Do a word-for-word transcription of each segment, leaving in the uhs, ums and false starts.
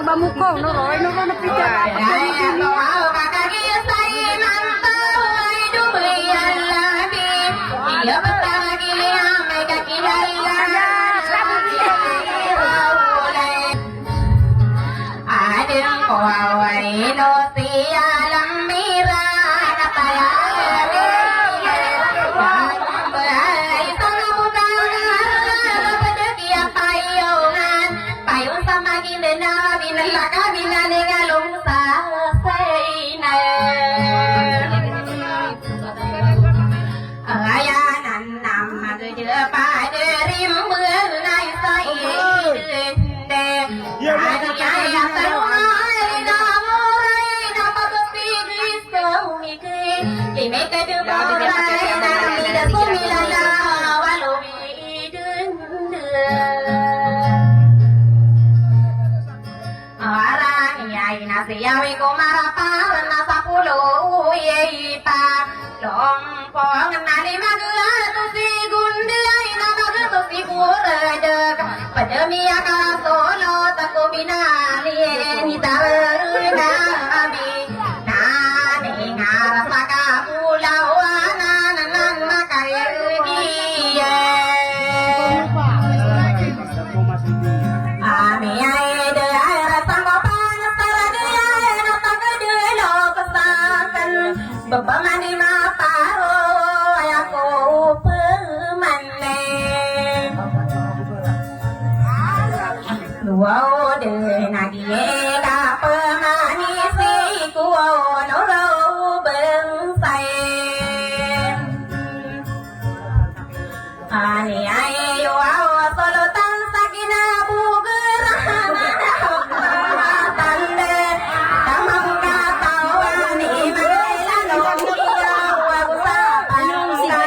Ba mukong, no, Roy, no, no, no, picture. Adn ko away no si alam mira na payari. Wambay sa na buta na pd kiya payongan. Payon sa magin na binlaka binaling along sa sainan. Aya nan na magd pd rimbn ay sa idn de. Adi aya sa ron ay na moray na pagpigis ko miki. Limikd ko ray na mida somilala walo idn de. Arani ay na siyawi ko marapar na sapolo i palompo na lima gatos i gonda ay na magatos i borad. Pd miyakasolo tako binali ni tarna abi. Nani nga rasa kabolawan a nan makaegi. Ami ay da ay rasa mapanas a ragay a na pagdelo ko saken. Baba mani maparo ay ako pemane. Wow, de na di ka pemani si ko no ro bensay. Ani ay yo aw solotan sa kinabugeran. Tande, tamang katawan i Manila no iya, wago sa panong sa.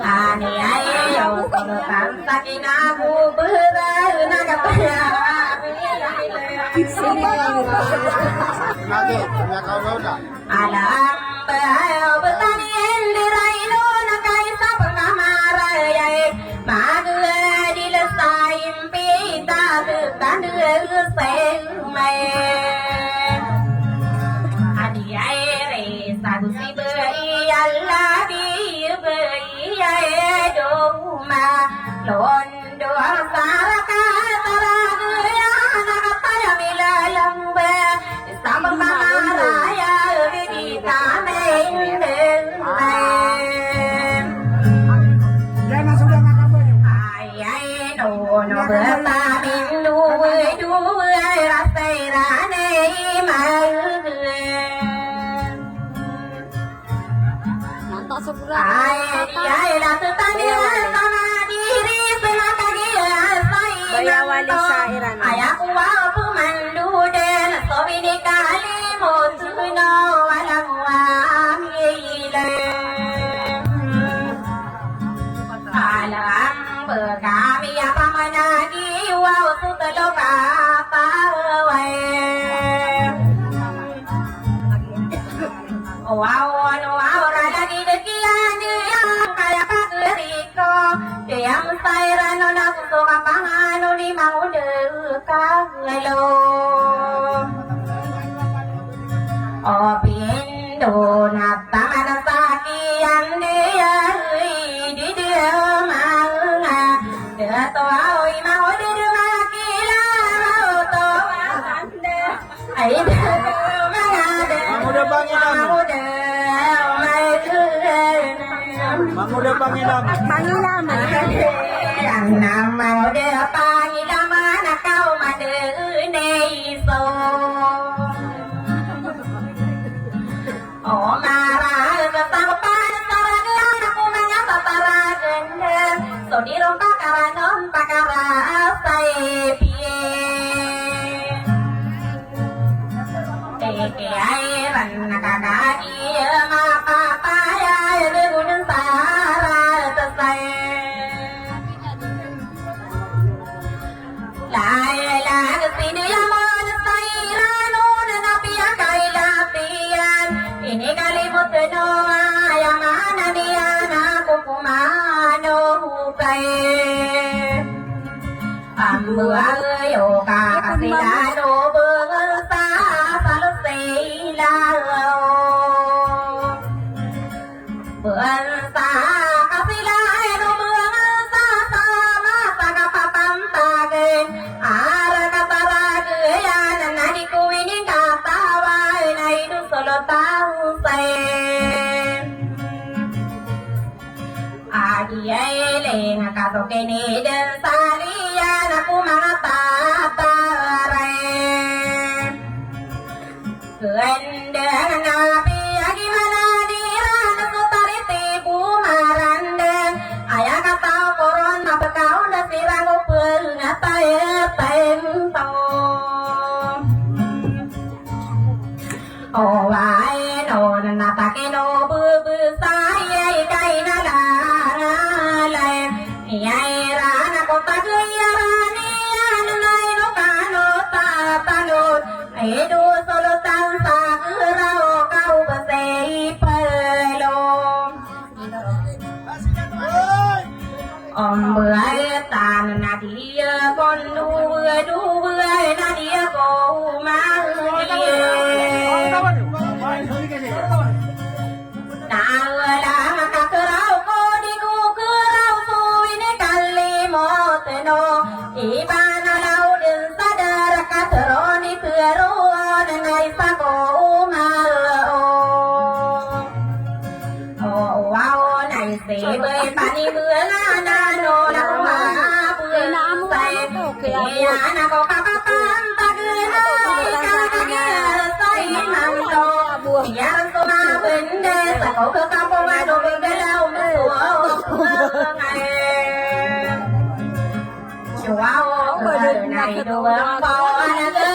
Ani ay yo solotan sa kinabugeran na kapaya. Lagi, punya kawan na. Alam ba, o btani, indiray no na kaisa pemamarayay, magdil sa impita, tanda sa imay. Adi ay re, sago si bai, Allah di bai, ay doma, lon Dowa sa raka taragaya na kapaya milalang ba. Isang pagmamaraya di kami hindi. Ay, ay, no, no, ba, pa, min, du, we, du, we, ay, rasay, ranay, may, Ay, ay, ay, da titani sa madiri, sa makagiya sa inan. Bayawali sa iran. Ay, ako a pemanduden, so binikalimot ko no, walang wamilan. Alam ba kami a pamanagi, wow, so telo ka paway. Waw, waw, waw, ralagi deki ani ang kaya pagri ko. Kiyam sa iran o nakuso ka pangano ni mangudel ka ngelo. O pindo na taman sa kiyam di ari di di manga. Dato aw i mangudel makila mauto. Ay, mangada. Manguda Pangilam. Manguda Pangilam. Pangilam. Ang na Manguda Pangilam, anak ko madunay so. O mara, kasangpan sa ragyan ako mga paparaganda. So di ron pakaranon, pakarasay piye. Teke ay ran nakakadi, mapapaya, rebudun sa ratasay. Laya, laya, siniya mo na sa iran, o na napiya kailapiyan. Ini kalimut no, ay, ang anak niya na kukumain. Ambayo ka kasilan o bangsa sa Losey Lao. Bangsa kasilan o bangsa sa masa kapapantag. Ara katarag iyan na di ko ini katawan ay do solo taw sa A giyai leng a kasokin i dn sa liyan a ko manga tataray. Kndng a piyagimanan iran so tariti ko marandang. Aya kataw ko ron a pkaonda siran ko pngatay a taymto. Oway, non na takin o bbsa i kainalangalay. Iyai ran a ko tagay a ran iyan na ino kano tatanod. Ido solotan sa keraw ka o bsay pelo. Om bway tan na di kon duwe duwe na di ko umang. Na wala nga ka keraw ko di ko keraw so ini kalimot no. Iba na law dn sa darak a tero ni tero na isa ko umang. O, wow, na isibay panibay na nano na umabay. Kaya na ko kapapantag na ikakagir sa imanto. Iyar so mabende sa ko kakapungan o gagalaw mo. Wow, na ido ang pawan na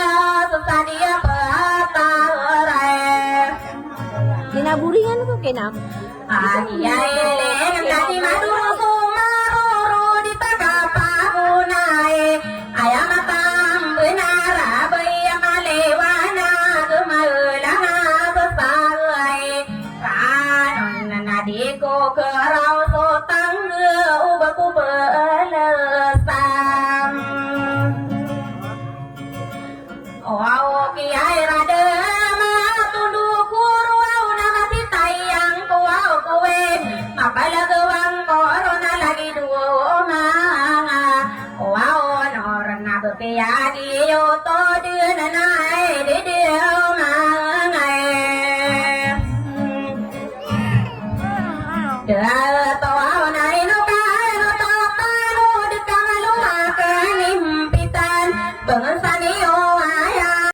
sa diya pataray. Kinaburingan ko kinam. Adi ay leng dati maduro so maroro di tagapagunay. Aya matam benar abay a maliwanag malang a besar ay. Kanon na di ko keraw so tangga o ba ko belesam. Oaw, kiyai rada matunduk ko roaw na matitayang ko aw ko wen. Mapalagawang ko ron a lagid o manga. Oaw, nor na bepiyagi o tod na ay didi o manga. Dato